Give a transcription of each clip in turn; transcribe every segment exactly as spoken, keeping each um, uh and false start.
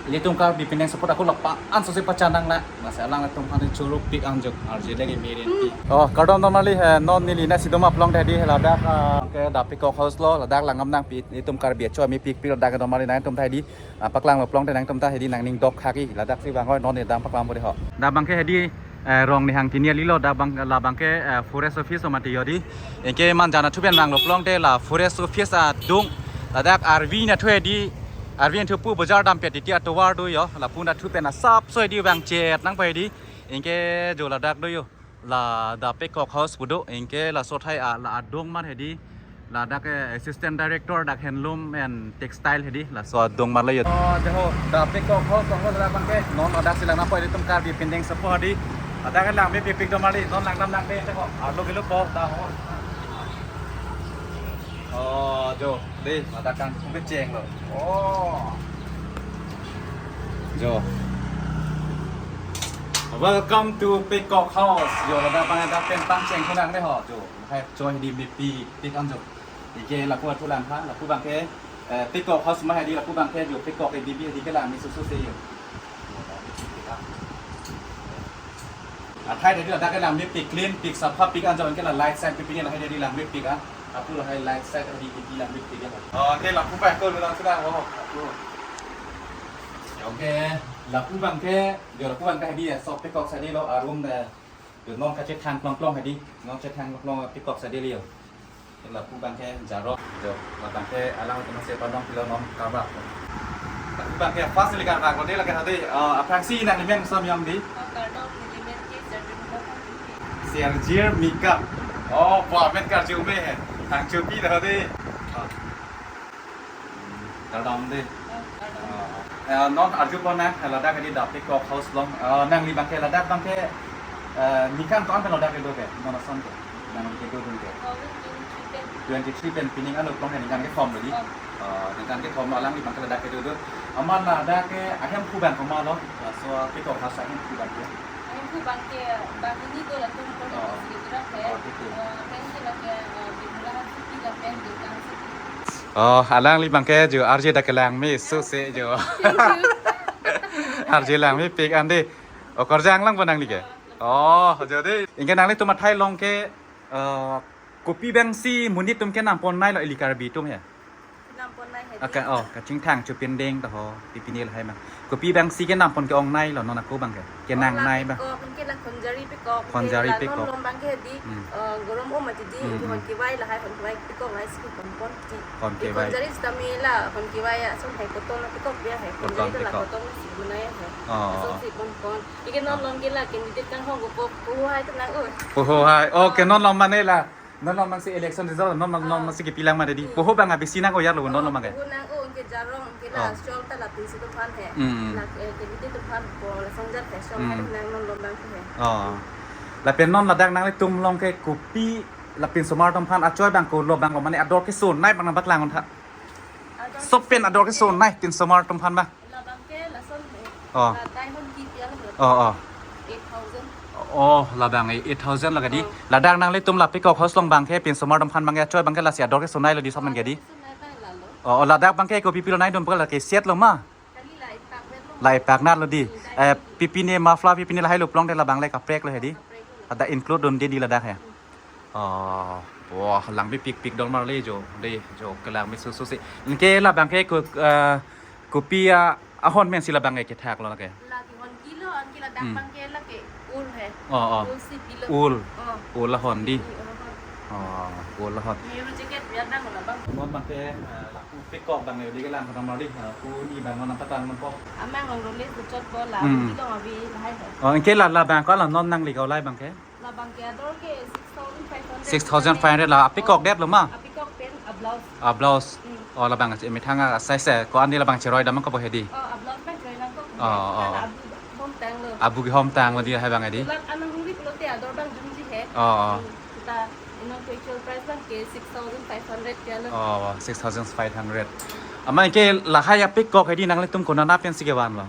Ilitum Karbi pining support ako lapu-an sose pachanang na. Masi alanglitum aphan choro pik anjok arje lagi mirin pi. Oh, kardom dam marli he, non neli nangsi doma pulong tadi ladak, ah, ke da Peacock House lo, ladak langdam nangpi, ilitum Karbi acho mepik pik ladak dam marli nangtum ta hedi, ah, paklanglo pulong te nangtum ta hedi nangning dok khaki, ladak si bang hoi non ne dam paklang bore ho. Da bang ke hedi, eh, rong nihang tini alilo, da bang, la bang ke, eh, forest office o mati hedi. Anke manjana thupen bang lo pulong te la forest office adung. Ladak arvi nathu hedi, arvi nathu pu bojar dampet titi atovar do ho. Lapu nathu pen asapso hedi bang chet nangpo hedi. Anke jo ladak do ho. La da Peacock House pu do. Anke laso athai a la adung mar hedi. Ladak ke assistant director dak handloom and textile hedi. Laso adung mar lo ho. Oh, jo ho. Da Peacock House ho ladak bang ke. Non ladak si lang nangpo ilitum Karbi pining support hedi. Ladak ke lang mepik pik dam marli. Non langdam nang de ho. Arlo kilo po da ho. Oh, jo. De, ladak kan kecheng lo. Oh. Jo. Welcome to Peacock House. Jo, ladak bang ladak pen pangcheng kunang de ho. Jo. Hai choi di mepik pik anjok. Anke lapu athu lang ha, lapu bang ke, eh, Peacock House ma hedi lapu bang ke jo Peacock ke bibi hedi ke lang me susu se ho. Athai hedi ladak ke lang mepik clean, pik sapha pik anjok ke la light side pik pik lahai hedi lang mepik ah. Lapu lahai light side hedi pik lang mepik ya. Oh, anke lapu pa ko lang sudah ho. Lapu. Anke lapu bang ke, jo lapu bang ke hedi ya, so Peacock side lo, a room de. Yo, non kachethang klong klong hedi, non chethang klong klong Peacock side lo. Lapu bang ke jarok, jo, la bang ke alanglitum si padong pilo non karbak. Lapu bang ke first neli karbak lo de lake hedi, eh, aphrangsi nangli men som yong di? Oh, kardom, neli men ke Sergio Mika. Sergio Mika. Oh, bo men karju me he. Tang chupi dah hedi. Oh. Kardom de. Oh, kardom. Eh, non arju pon nang, ladak hedi da Peacock House along. Eh, nangli bang ke ladak bang ke, eh, ningkan ko-an pen ladak kedo ke, non ason ke. Nangli kedo dun ke. Two thousand twenty-three pen. Twenty-three pen pining ano pulong ke ningkan kethom lo di. Oh. Eh, ningkan kethom lo alangli bang ke ladak kedo do. Amat ladak ke ahemphu bang komat lo. Eh, so Peacock House ahemphu bang ke. Ahemphu bang ke, bang ini do latum ko. Oh. Sini gerak he. Oh, gitu. Eh, pen ke bang ke, eh, di mula hati kita pen di kan sih. Oh, alangli bang ke jo arje dak kelang me susu se jo. Arje lang mepik an de. Oh, korjang lang bo nangli ke. Oh, jo de. Anke nanglitum athai along ke, eh, kopi bang si monit atum ke nampon nai lo ili Karbi atum he. Nampon nai he. Aka, oh, kachingthang chupinding to ho, pipini lahai ma. Kopi bang si ke nampon ke-ong nai lo non ako bang ke. Kenang nai bang. Peacock, anke la Khonjari Peacock, Khonjari anke la Peacock. Non along bang ke di, hmm, eh, gorom o mati di, hmm, anke, hmm, Honkivai lahai, Honkivai Peacock lahai si ponpon ti. Honkivai. Khonjari sitame la Honkivai ason hai cotton la Peacock ya hai. Cotton Khonjari to la Peacock. Cotton si mana ya hai. Oh. Ason si ponpon. Anke non along ke la candidate kanghon ko ko ko hai to nang o. Oh hai. Oh, ke non along mane la. Non along masi election result, non along, ah, masi kepi lang ma de di. Hmm. Poho bang abisi nang ko yar lo non along bang ke. Poho nang o, anke jarong, anke la, ah, shawl ta lapen si atum aphan he. Hmm. La, eh, candidate atum aphan po, la sanjar he, shawl, hmm, hai nang non along bang he. Oh. Lapen non ladak nanglitum along ke kopi, la pinsomar atum aphan achoi bang ko lo bang ko mane ador keso nai bang nang paklang tha. Ador keso. Sopen ador keso nai pinsomar atum aphan bang. Labang ke lason he. Oh. La tai hon ki piang he. Oh, oh. Eight thousand. Oh, labang eight thousand lake di. Oh. Ladak nanglitum la Peacock House along bang ke pinsomar atum aphan bang ke achoi bang ke lasi ador keso nai lo di sopen ke di. Ador keso nai bang lalo. Oh, oh, ladak bang ke kopi pilo nai dum pala ke set lo ma. Kali la ipak vet lo. La ipak nat lo di. Hmm, eh, tai pipine muffler pipine lahai lo pulong de labang le kaprek lo he di. Kaprek lo. Ada include dun de di ladak he. Hmm. Oh, wah, lang mepik pik dong marli jo, de jo kelang me susu si. Anke labang ke ko, eh, kopi a ahon men si labang ke kethak lo lake. Lake hon kilo, anke ladak, hmm, bang ke lake wool he. Oh, oh. Wool si pilo. Wool. Oh. Wool ahon di. Hmm, wool ahon. Oh, wool ahon. Meru jacket biar dang labang. Non bang ke, eh, lapu Peacock bang ke di kelang dong marli, eh, pu ni bang non patang non po. Amang along role kuchot ko la, hmm, kilo abi lahai he. Oh, anke la labang ko la non nangli ko lai bang ke. Labang ke ador ke six thousand five hundred. Six thousand five hundred la, a Peacock, oh, det lo ma? A Peacock pen, a blouse. A blouse. Hmm. Oh, labang si methang a size ko-an di labang cheroi dam ko bo he di. Oh, a blouse bang cheroi nang ko. Oh, oh. Karena abu hom tang lo. Abu ke hom tang lo di hai bang di. Tulak anang huri pulote ador bang jumji he. Oh, oh. Hmm. Kita inong ke actual price bang ke six thousand five hundred ya lo. Oh, six thousand five hundred. Amat ke lahai a Peacock he di nanglitum konat pen si kevan lo.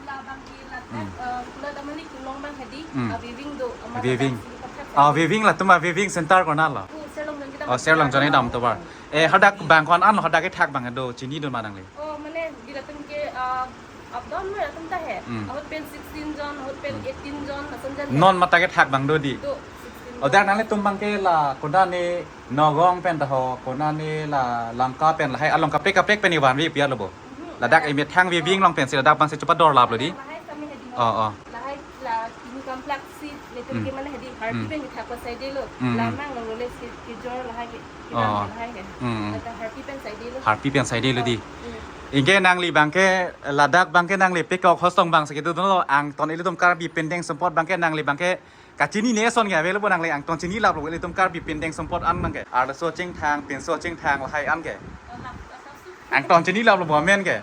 Labang ke la, hmm, eh, pula damani kulong bang he di, hmm, a weaving do, ama weaving. Labang sini pathak. Ah, weaving latum a weaving center konat lo. Oh, Serlong jong kita. Oh, Serlong jong dam tovar. Eh, hadak bang ko-an lo hadak kethak bang do chinidun ma nangli. Oh, mane di latum ke, ah, Up down lo atum ta he. Hmm. Ahut pen sixteen jon, ahut pen Hmm. eighteen jon, lason jan he. Non mata kethak abang do dei. Do, sixteen Oh, jon. Dak nanglitum abangke la konane Nagaon pen ta ho, konane la Lanka pen lahai along kaprek kaprek pen ivan vi pia lo bo. Mhm. Ladak Ladak. Emethang viving Oh. Along pensi ladak abangsi chepadorlap lo dei. Lahai kami hedi ho. Oh, oh. Lahai la kini kamplak si netum Hmm. ke mana hedi Harpi Hmm. pen kethak ko saide lo. Hmm. Lamang lo le si kejor lahai ke Oh. Kidang lahai he. Hmm. Kata Harpi pen saide lo. Harpi pen saide lo dei. Hmm. Anke nangli abangke ladak abangke nangli pekok hostel abangsi kedo dunlo angton ilitum Karbi pindeng sumpot abangke nangli abangke kachinine ason ke ave lo bo nangli angton chinilap lo ilitum Karbi pindeng sumpot an abangke. Arloso chingthang, pinso chingthang lahai an ke. Oh, hap, hap, hap, su. Angton chinilap lo bo amen ke.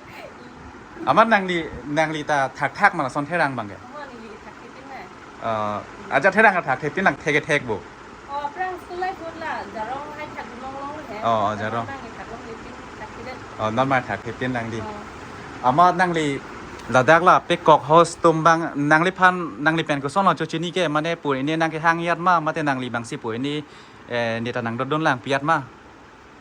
Amat nangli, nangli ta thakthak ma lason therang abangke. Oh, neli thakthepin na. Eh, ajat therang thakthepin lang thek thek bo. Oh, aphrang school life ahut la Jarong hai thak long long he. Oh, Jarong. Nang thak long lepin thak kidet. Oh, non ma thakthepin lang dei. Oh. Amat nangli ladak la pekok hostel abang nangliphan nanglipen kosonlo chochinine ke mane pu ini nangkehang jat ma mate nangli abangsi pu ini eh neta nangdodun lang piat ma.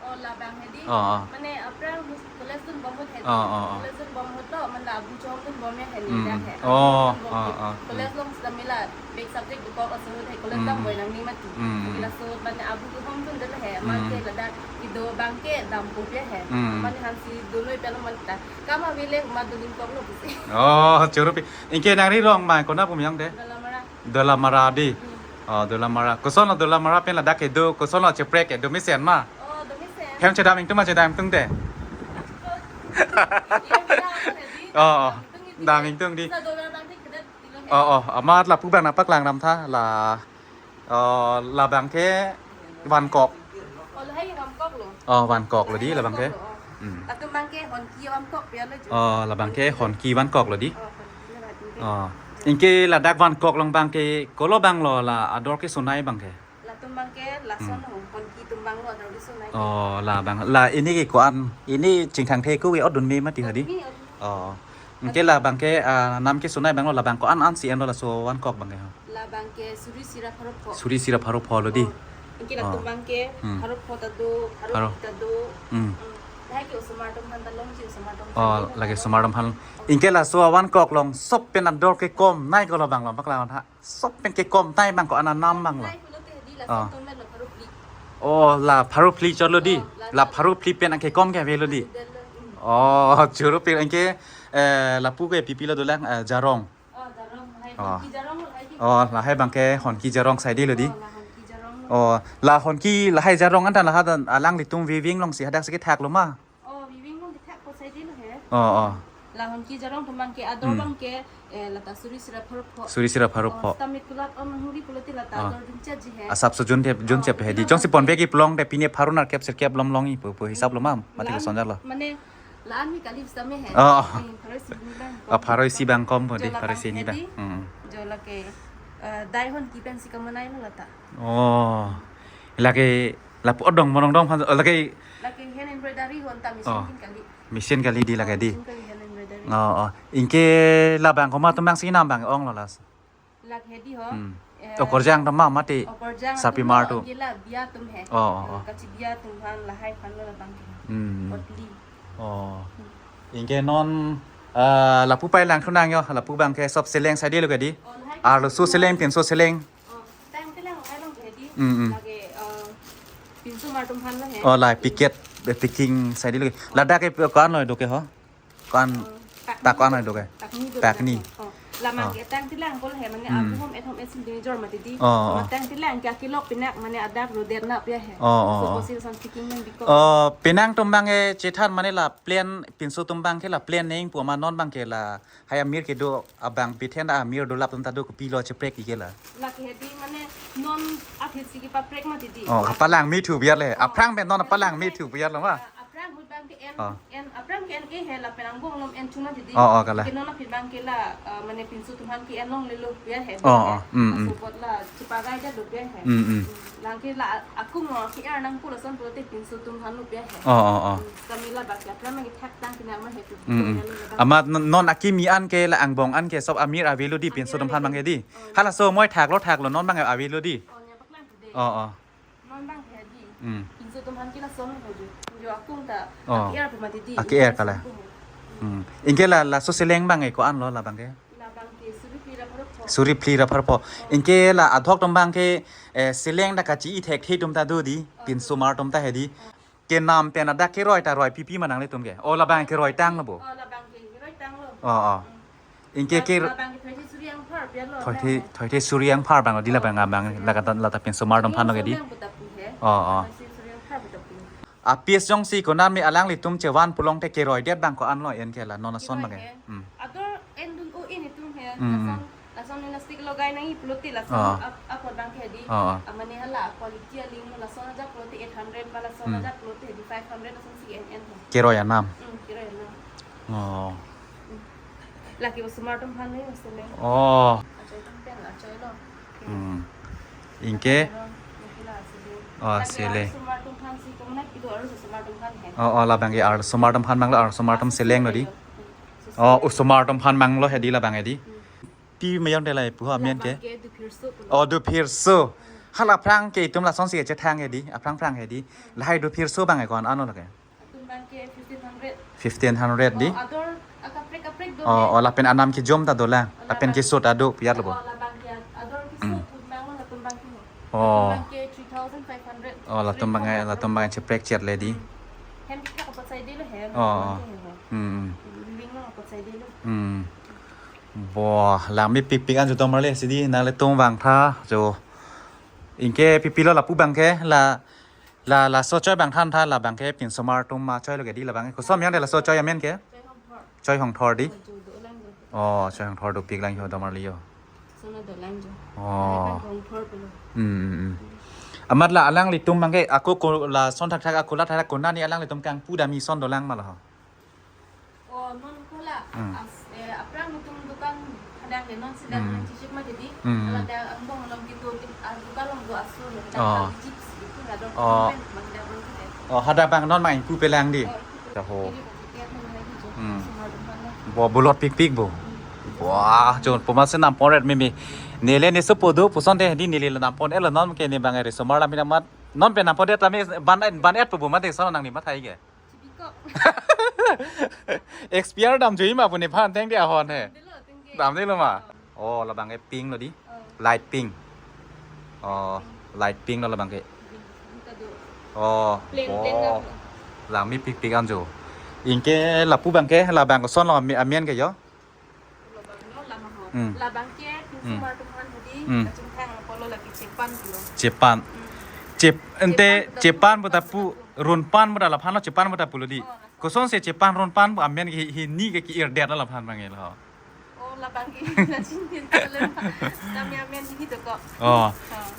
Oh, labang hedi. Oh, oh. Mane aphrang mus-, college dunbom ahut hedi. Oh, oh, oh. College dunbom ahut to, mane abu chongdunbom ya hedi Hmm, dak hmm. He. Oh, Abu chongdunbom oh, hedi. Oh. College Hmm. Along sita mela basic subject dokok aso ahut he college Hmm, dam hmm. Boi nangji mati. Hmm, hmm. Laso mane abu ke hom dun dela he, Hmm. Mate ladak kedo abangke dampo pia he. Hmm. Mane hansi dunoi pelo mane ta. Kam avele ma dunin koklo pusi. Oh, choro pi. Anke nangli rong ma kona pu miyang dei? Dolamara. Dolamara dei. Hmm. Oh, Dolamara. Kosonlo Dolamara pen ladak kedo, kosonlo cheprek kedo mesen ma? Oh, do mesen. Hem chedam ingtung ma chedam ingtung dei? Iya, iya, iya, iya. Oh, oh. Dam ingtung dei. Dam ingtung dei. Sa Dolamara nanti kedet ilo he. Oh, oh. Amat lapu abang nangpaklang ram tha la. Oh, labangke Vankok. Oh, lahai Vankok lo. Oh, Vankok lo dei labangke. Vankok lo, oh. Hmm. Latum abangke Honki Vankok pia lo jo. Oh, labangke Honki Vankok lo dei. Oh, Honki lo latum ke. Oh. Anke ladak Vankok along abangke kolo abang lo la ador kesonai abangke. Latum abangke lason Hmm. Ho, Honki atum abang lo ador kesonai. Oh, labang la ini ke ko-an ini chingthang the ko we odun me mati hedi. Odun me, odun me. Oh. Anke labangke, ah, nam kesonai abang lo labang ko-an ansi enlo laso Vankok abangke ho. Labangke suri sira pharo pho. Suri sira pharo pho lo dei. Oh. Anke latum Oh. Abangke Hmm. Pharo pho ta do, pharo Pharo. Phli ta do. Hmm. Hmm. Lahai ke osomar atum aphan ta longji osomar atum aphan Oh, do lake lahai osomar atum aphan. Anke laso Vankok along sop pen ador kekomnei ko lo abang lo paklang tha. Sop pen kekomnei abang ko-an anam abang lo. Komnei pulote hedi la Oh. Sangtong met lo pharo phli. Oh, la pharo phli chot lo dei. Oh, la La pharo phli pen angke kom ke ave lo dei. Del lo, hmm. Oh, choro pi anke, eh, lapu ke pipi lo dolang, eh, Jarong. Oh, Jarong, lahai Oh. Honki Jarong lo lahai ke. Oh, lahai abangke Honki Jarong saide lo dei. Oh, la Honki Jarong lo. Oh, la Honki lahai Jarong anta lahai dan alanglitum viving alongsi hadak si kethak lo ma? Oh, viving along kethak ko saide lo he. Oh, oh. La Honki Jarong atum abangke ador Hmm. Abangke, eh, lata suri sira pharo pho. Suri sira pharo Oh, pho. Stamit kulat om huri pulote lata Oh. Ador junchotji he. Asapso junchot, junchot Oh, hedi. Jongsi pon begi pulote pine pharo nerkep sirkep lom longji pu, pu hisap lo ma. Mati Lam, kosonjat lo. Mane, la-an mi kali sitame he. Oh. Eh, pharo isi abang kom. Ah, pharo isi abang kom po Jo dei, la pharo isi abang ini abang. Hedi. Hmm. Jo lake, eh, dai Honki pensi kamanei lo lata. Oh. Lake lapu odong monong dong aphan, oh, lake Lake hand embroidery ho anta machine Oh. Kin kali. Machine kali dei lake dei. Machine kali hand embroidery. Oh, oh. Anke labang komat atum abangsi nam abang ong lo las. Lake hedi ho. Hmm. Eh, Okorjang atum ma mati. Okorjang atum Sarpimar lo, tu. Anke la biya atum he. Oh, oh, oh. Kachibiya atum aphan lahai aphan lo labangke. Hmm. Kotli. Oh. Hmm. Anke non, ah, lapu pai lang thunang jo, lapu abangke sop seleng saide lo ke dei. Oh, lahai ke Arloso sop seleng, pinso seleng. Oh, tang telang hai abangke hedi. Mm, mm. Lake, eh, pinso mar atum aphan lo he. Oh, la piket, eh, picking saide lo ke. Ladak ke ko-an lo do ke ho? Ko-an, Eh, tak ta ko-an lo do ke? Takni do Takni. Ladak. Oh, labang Oh. Ke tang telang ko he mane Hmm. Abu hom et hom et sin dini jor mati dei. Oh, oh. Ma tang telang ke akilok pinak mane adak rodet na pia he. Oh, oh, So oh. Kosi son picking man biko. Oh, penang atum abangke chethan mane la plan pinso atum abangke la plan neng pu ma non abangke lahai amir kedo abang pithen ta amir dolap atum ta do kopilo cheprek-ji ke la. Lake hedi mane non aphi si kepaprek mati dei. Oh, kapalang mithu biar le. Oh. Aphrang pen non kapalang mithu biar lo ma. Ah, aphrang ahut abangke en, Oh. En, aphrang ke en-e he lapen angbong along en chuna dei. Oh, oh, kala. Ke non aphi abangke la, ah, mane pinso atum aphan ke en longle lo pia he. Oh, oh. Hmm, hmm. Aso apot la chepagai ja do pia he. Hmm, hmm. Lake la akung lo ke-er nangpo lason pulote pinso atum aphan lo pia he. Oh, oh, oh. Hmm, kami labangke aphrang abangke thak tang kena ma he tu. Hmm, hmm. Amat non, non akimi an ke la angbong an ke sop amir ave lo dei pinso atum aphan abangke dei. Oh. Halaso moi thak lo thak lo non abang ave lo dei. Oh, nya paklang tu dei. Oh, oh. Non abangke dei. Hmm. Pinso atum aphan ke lason ho jo. Jo akung ta Oh. Ake-er pu mati dei. Ake-er kala. Hmm. Hmm. Anke la, laso seleng abang ke ko-an lo labang ke? Labang ke suri phli ra pharo pho. Suri phli ra pharo pho. Anke la adhok atum abang ke, eh, seleng ta kachi-i thekthe atum ta do di, pinsomar atum ta hedi. Kenam pen adak keroi ta roi pipi ma nanglitum ke? O, labang keroi tanglo bo. O, labang ke keroi tanglo. O, o. Hmm. Anke ke labang ke thoithe suri anghon phar pian lo. Thoithe, thoithe suri anghon phar abang lo di labang abang, lata, lata pinsomar atum aphan lo ke di. Suri anghon phar abang lo. O, o. Thoithe suri anghon phar abang lo. A piece jongsi konat me alanglitum chevan pulote keroi det abang ko-an lo, anke la non ason abang ke? Keroi ke. Hmm. Ador endun o-in itum he. Hmm, hmm. Lason, lason elastic logai nangji pulote lason. Ah. Ap-, apot abang ke di. Ah, ah. Amane hala quality aling lason ajak pulote eight hundred ma lason. Hmm. Ajak pulote di five hundred lason si en en ho. Keroi anam. Hmm, keroi anam. O. Hmm. Lake osomar atum aphan ni, osomar. O. Achoi atum pen, achoi lo. Hmm. Anke? Lake lo, lake la sele. O, lake sele. Arloso osomar atum aphan si, komat pilo arloso osomar atum aphan he. O, o, labang ke arloso osomar atum aphan abang lo, arloso osomar atum seleng lo di. Hmm. O, osomar atum aphan abang lo hedi labang hedi. Hmm. Pi mayon de la pu ho amen ke? Labang ke Duphirso pulo. O, Duphirso. Hmm. Hala aphrang ke itum lasonsi kechethang hedi, aphrang aphrang hedi. Hmm. Lahai Duphirso abang ke ko-an lo ke? Atum abang ke fifteen hundred. Fifteen hundred di? O, ador, a, kaprek kaprek do. O, he. O, lapen anam kejom ta dolang. O, lapen labang keso ta do, pi-at lo bo. O, labang ke ador keso. Hmm. Put abang lo latum abang ke ho. O. Latum abang ke three thousand five hundred. O, latum abang ke, three thousand. Latum abang ke cheprek chet le di. Hmm. Hem kethak apot saide lo hem. O, o. Latum abang ke ho. Hmm, hmm. Ring lo apot saide lo. Hmm. Bo, langmepikpik an jo tomar le si di, nanglitum vangtha jo. Anke pi pilo lapu abang ke, la La, laso choi abang than tha, labang ke pinsomar atum achoi lo ke di labang ke. Koson yang de laso choi amen ke? Choi Hongthor. Choi Hongthor di? O, Choi Hongthor dopik lang ho domar liyo. Sona dolang jo. O. Choi Hongthor pulo. Hmm, hmm, hmm. Amat la alanglitum abang ke ako ko lason thakthak ako la thakthak konat ni alanglitum kangpu dam ison dolang ma la ho? O, non ko la, hmm, as, eh, aphrang itum dukan hadak le non sida, hmm, nang chisip ma jadi. Hmm. Kalau ada angbong along gitu, ah, dukan along do aso lo, hadak, o, kali chips itu ada, o, pen, bang ada bang kita. O, hadak abang non ma ingpu pelang di. O, itu. Taho. Jadi, bagi dia kan lagi jo. Hmm. Semua dukan lah. Bo, bulotpikpik bo. Hmm. Wah, jo, puma se nam poret mimi. Neli ne supo do, puson de di neli la nam pon-et lo non ke ne abang eri somar lam pina mat. Non pen nam pon-et tame ban, ban-et pu bo mate son nangli mathai ke. Chibikok. Expire dam jui ma pu nephan thengte ahon he. Dilo, tengke. Damde lo ma? O. O, labang ke pink lo di. O. Light pink. O, pink. Light pink lo labang ke. Pink. Pink ta do. O, plain, o, plain lo. Langmepikpik an jo. Anke lapu abang ke, labang koson lo ami-, amen ke yo. Labang no, labang ho. Hmm. Labang ke, hmm, consumer atum aphan hedi, hmm, kachingthang apotlo lake chepan pulo. Chepan. Hmm. Chep-, ante chepan puta chepan puta pu, chepan puta pu, runpan puta laphan lo chepan puta pulo di. O, laso. Koson se chepan runpan pu amen hi, hi ni ke ki-irdet lo laphan abang lo. O, labang ke, la chin tin lo. Kami amen di hito ko. O. O.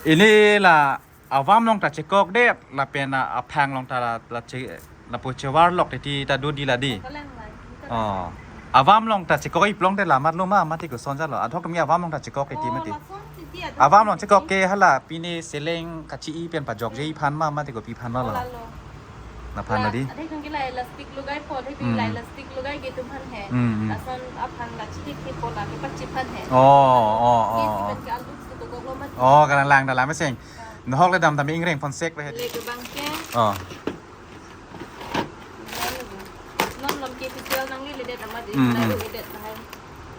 Ili la avam along ta chekokdet, lapen a, aphang along ta la, la che, lapu chevar lok titi ta do di la di. Kalang la, kalang. O. Avam along ta chekok-i pulote la mat lo ma, mati koson jalo. Adhok tumi avam along ta chekok titi mati. O, lason titi adhok. Avam along titi chekok ke hala pine seleng kachi-i pen pajokje-i aphan ma, mati kopi aphan lo. O, la lo. Laphan lo di. La, adhe kangki la elastic logai po, adhe, hmm, la elastic logai ke atum aphan he. Hmm, hmm. Lason aphan la chithik ke po la kepachip aphan he. O, o, o, o. Pen ke alu si dokok lo mati. O, kalang lang ta la meseng. Nohok le dam dam ingreng pon sek pe. Lek abang ke. O. Non lom ke pisial nangli ledet amat di. Hmm, hmm. Ledet lahai.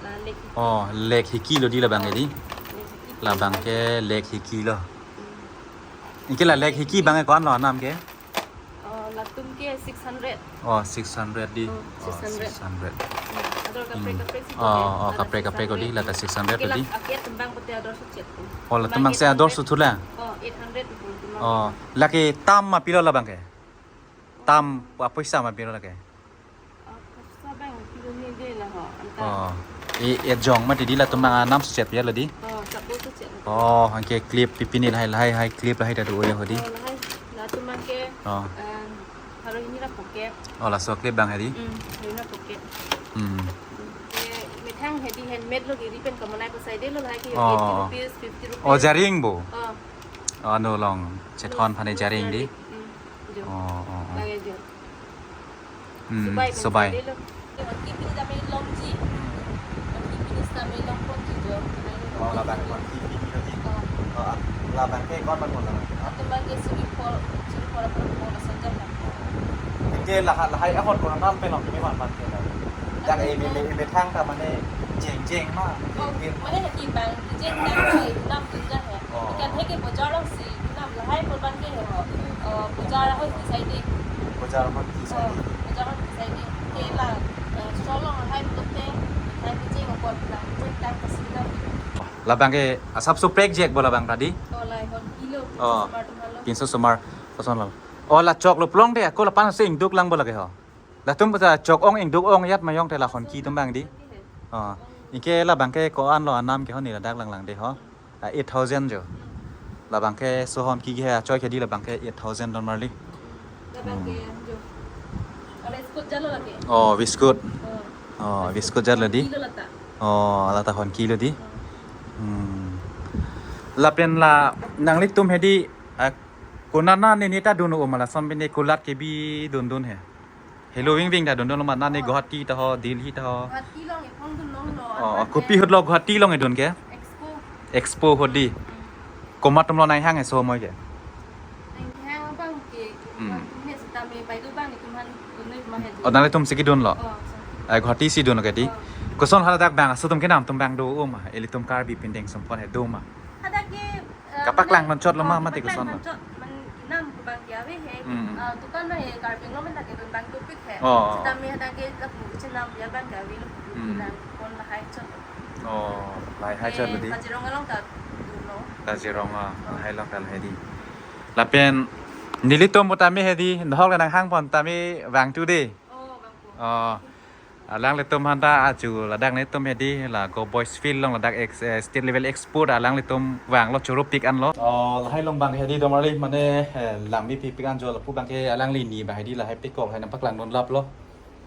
La lek. O, lek hiki lo di labang ke di. Lek hiki. Labang ke lek hiki lo. Hmm. Anke la lek hiki abang ke ko-an lo anam ke? O, latum ke six hundred. O, six hundred di. O, o, six hundred. Six hundred. Hmm. Ador kaprek, hmm, kaprek si o, ko ke, o, lata kaprek, kaprek ko di, six hundred. Lata six hundred ko di. Ke la aket tembang pute ador suchet ko. O, la tembang ke tembang se ador suthu la. O, eight hundred ko tembang. O, lake tam ma pilo labang ke? Tam, a, poisa ma pilo lake? A, poisa abang pilo ni de la ho, anta. O. E, e jong mati di latum abang anam suchet ya la di. O, chapo suchet. O, anke clip pipini lahai, lahai, lahai clip lahai ta do ya ho di. O, lahai. Latum abang ke, o, em, Haro hini ra pocket. O, laso clip abang hedi? Hmm, hini ra pocket. Hmm. Ke methang hedi handmade lo, giri pen kamonai pasai de lo, lahai ke o, eighty rupees, fifty rupees. O, jaring bo? O. O, ano along chethon aphan jaring di? Hmm, jo. O, o, o. Lake jo. Hmm, sobai pen sobai. Pasai de lo. Kipin kami longji. Kipin kami longponji jo. O, labang kipin kipin kipin. O. O, labang ke ko-an abang labang? Atum abang ke suri phli, suri phli ra pharo ason jam la. Ke lahai, lahai ahon ko-an pen long kami van van ke la. Dak e, e, e, emethang ta mane jeng jeng ma. Oh, mane hati bang jeng jeng si nam tu ja he. Oh. Ikan he ke bojar along si nam lahai pon bang ke he ho. Oh, bojar ahoi si side. Bojar ahoi si side. Oh, bojar ahoi si side. Ke la, eh, store along lahai pon te, lahai pon jeng pon la, pon tang ke si nam. Labang ke asap suprek jek bo labang tadi. Oh, lahai hon kilo. Oh. Sumar tum halo. Pinso sumar. Koson lo. Oh, la chok lo plong de, ako lapan se ingduk lang bo lake ho. Latum bata chok ong ingduk ong yat mayong te la hon ki tum bang di. Oh. Inke labang ke ko-an lo anam ke hon ni ladak lang lang de ho. Ah, eight thousand jo. Labang ke so hon ki ke achoi ke di labang ke eight thousand don marli. Labang ke jo. Ala biskut jalo lake. Oh, biskut. Oh. Oh, biskut jalo di. Kilo lata. Oh, lata hon kilo di. Oh. Hmm. Lapen la nanglitum hedi, ah, konat ne ne ta dun o ma lason bine kulat kebi dun dun he. Helo wing wing ta dun dun lo ma, nane Guwahati ta ho, Delhi ta ho. Guwahati along ephong dun longlo. Oh, kopi ahut lo Guwahati along edun ke? Expo. Expo ahut di. Hmm. Komat atum lo nang hang eso moi ke? Nang hang abang ke. Hmm. Guwahati ne sitame pai do bang itum han dun noi ma he. Oh, nanglitum si kedun lo? Oh, so. Ai Guwahati si dun lo ke di? Oh. Koson haladak bang aso atum kenam atum bang do o ma, ilitum Karbi pindeng sumpot he do ma? Hadak ke Kapaklang non chot lo ma, mati koson lo. Kapaklang non chot, man inam bang ke ave he. Mm. Ah, dukan ma he Karbi Anglong men ta kedun bang dopik he. Oh. Sitame hadak ke lapu chenam ya bang ke ave lo. Mm. Lang kon lahai chot. Oh, lahai chot lo di. Kaziranga along ta dun lo. Kaziranga, oh, lahai along ta lahai di. Lapen nelitum bo tame he di, nahok le nang hang pon tame vang tu de. Oh, vang pon. Oh. Alanglitum han ta aju ladak netum hedi la Go Boys Field along ladak ex-, eh, state level expo ta alanglitum vanglo choro pik anlo. Oh, lahai along bang hedi don marli mane, eh, langbi pik pik an jo lapu bang ke alangli ni bang hedi lahai pekok hai nangpaklang dun lap lo.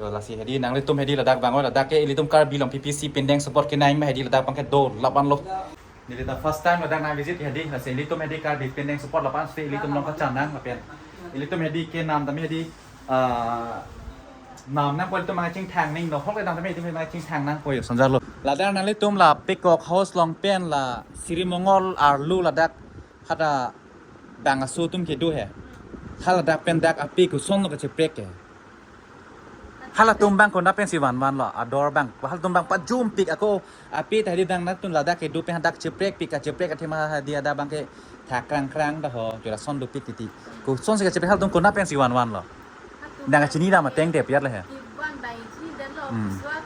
Jo lasi hedi nanglitum hedi ladak vang o ladak ke ilitum Karbi Anglong P P C pindeng sumpot kenang ma hedi ladak bang ke do lap anlo. Neli ta first time ladak nang visit hedi, lasi ilitum hedi Karbi pindeng sumpot lapu-an si ilitum along kachanang lapen. Ilitum hedi kenam tame hedi, ah, nam nangpo ilitum mangching thang ning, no hok le dam tame ilitum mangching thang nangpo yo sanjar lo. Ladak nanglitum la Peacock House along pen la Sri Mongol arlo ladak hada bang aso atum kedo he. Haladak pen dak ape koson lo kacheprek ke. Halatum bang konat pensi vanvan lo, ador bang. Halatum bang pajum pik ako ape ta hedi bang nangtum ladak kedo pen hadak cheprek pik, kacheprek athema hedi ada bang ke thak krang krang ta ho, jo lason dopik titi. Koson si kacheprek halatum konat pensi vanvan lo. Nang kachini dam ateng te piat le he. Ivan bang chini dan lo, hmm, kuswa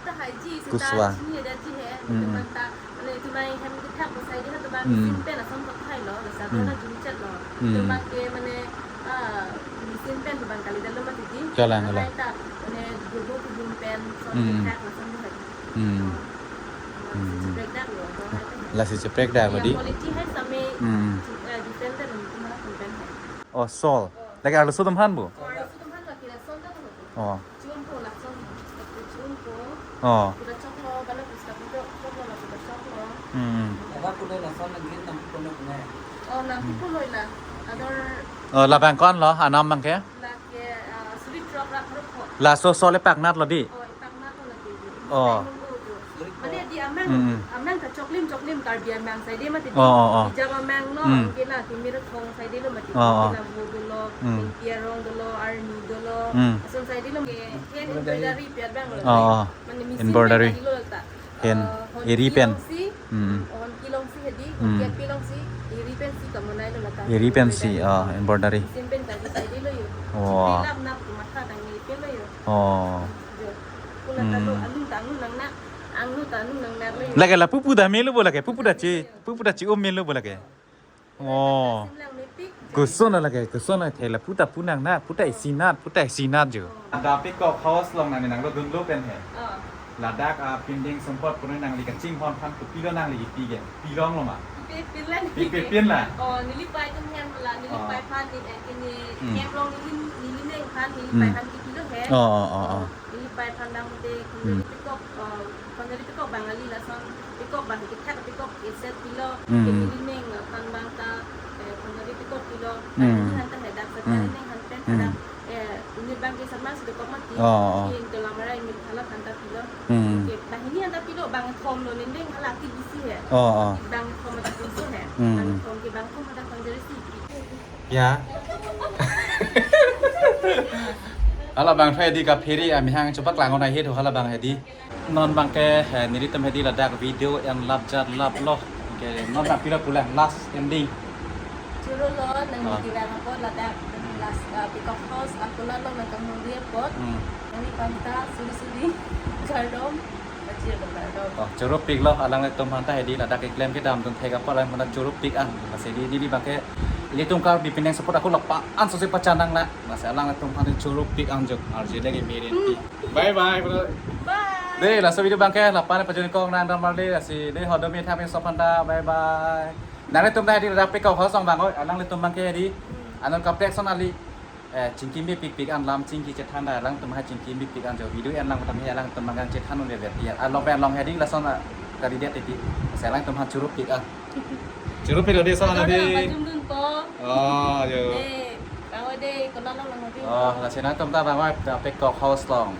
ta haji, sita kuswa chini ada ji he, hmm, teman ta. Mane itum ahem kethak besai di ha, itum abang, hmm, mesin pen ason pathai lo, besa, hmm, na jumchet lo. Hmm. Itum abang ke mane, ah, mesin pen itum abang kali dalo mati di. Kalang, kalang. Hai ta, mane gogo kebun pen, son, hmm, kethak lason di hai. Hmm. Oh. Hmm. Lasi cheprek dak lo, itum hai ta. Lasi cheprek dak lo di. Quality hai same, hmm, eh, defender itum ha pen hai. Oh, Sol. Oh. Lake arloso atum aphan bo? Oh, arloso atum aphan lake lason dak lo. Oh. Chunpo lason, chunpo. Oh. Kuda choklo, bala kusta kuda choklo, la kuda choklo. Hmm. Ladak kuda lason lagi nampi kuda kuda. Oh, nampi kuda la. Ador. Oh, labang ko-an lo, anam bang ke? Lake, ah, suri trok rak rok ko. Laso Sol epaknat lo di? Oh, epaknat lo lagi di. Oh. Mane di amang, hmm, amang kachoklim choklim Karbi amang saide mati di. Oh, oh, oh. Hijab amang lo, hmm, kela kimir thong saide lo mati di. Oh, oh. Kela bo dolo, hmm, India rong dolo, army dolo. Hmm. Ason saide lo ke, hand embroidery piat bang lo. Oh, oh. Mane mesin embroidery pen kali lo ta. Hand, eh, hon eri pen. Kilong si, hmm, hon kilong si hedi, hmm, hon kiat pilong si, eri pen si kamonai lo lata. Eri pen si, embroidery, ah, embroidery. Mesin pen kali saide lo yo. Wah. Pilap nap matha tang eri pen lo yo. Oh. Jo. Kula ta lo, hmm, anu ta anu nang na, anu ta anu nang na lo yo. Lake la pupu da melo bo lake, pupu da chi, pupu da chi-um melo bo lake. Oh. Sim lang mepik. Koson lake, koson lake, thela puta pu nang na, puta isi nat, puta isi nat jo. Ada Peacock House along nangli nanglo dunlo pen he. Oh. Ladak apindeng sumpot pu nangli kachinghon aphan kopilo nangli kipi ke? Pilong lo ma? Kipi pin la. Kipi pin la. Oh, neli pai atum hem la, neli, oh, pai aphan ni, eh, kini, hmm, hem along neli, neli ning aphan, neli, hmm, pai aphan kipilo he. Oh, oh, oh, oh. Neli pai aphan dang mute, hmm, neli Peacock, eh, Khonjari Peacock bang kali lason, Peacock bang kethak Peacock keset pilo, hmm, ke neli ning aphan bang ta, eh, Khonjari Peacock pilo, hmm, neli han ta hedak sekali, hmm, ning han pen, hmm, hedak, eh, ini bang ke sama si Peacock mati, oh, oh, oh, ke Dolamara ini hala han ta pilo, hmm, ke banghini han ta pilo, bang thom lo neli ning hala akti bisi he. Oh, oh. Bang thom ta pinso he. Hmm. Bang thom ke bang thom han ta Khonjari si. Ya. Halabang hedi kaphere amahang chobak lang on ahe tho halabang hedi. Non abangke, eh, nelitum hedi ladak video en lap jat lap lo. Ke non abang pira pulang last ending. Choro lo nang Ah. Kevang apot ladak last, ah, Peacock House akunat lo nang kamu dia apot. Hmm. Nangli panta suri suri kardom. Bajir kardom. Oh, choro pik lo alanglitum aphanta hedi ladak keklem kedam dun thek apot alang aphanta choro pik an. Lasi hedi neli abangke ilitum Karbi pining support ako lapa an sosi pachanang na. Lasi alanglitum aphanta choro pik an jok arje lagi mirin pi. Bye bye bro. Bye. De, laso video abangke lapu an pajun kong nang dam marli lasi de hodom mi thami sophanta. Bye bye. Nanglitum ta hedi ladak Peacock House along vang oi, alanglitum abangke hedi. Hmm. Anor kaprek son ali, eh, chingki mepik pik an lam chingki chethan da alangtum hai chingki mepik an jo video en lang tam he alangtum abang chethan un vet ya. Along pen long hedi lason, ah, kari dia titi. Lasi alangtum aphan choro pik an. Choro pik lo de son lo de. Pajun dun po. Oh, yo. De, bang oi de, konat lo lang hedi. Oh, lasi nangtum ta vang oi, da Peacock House along.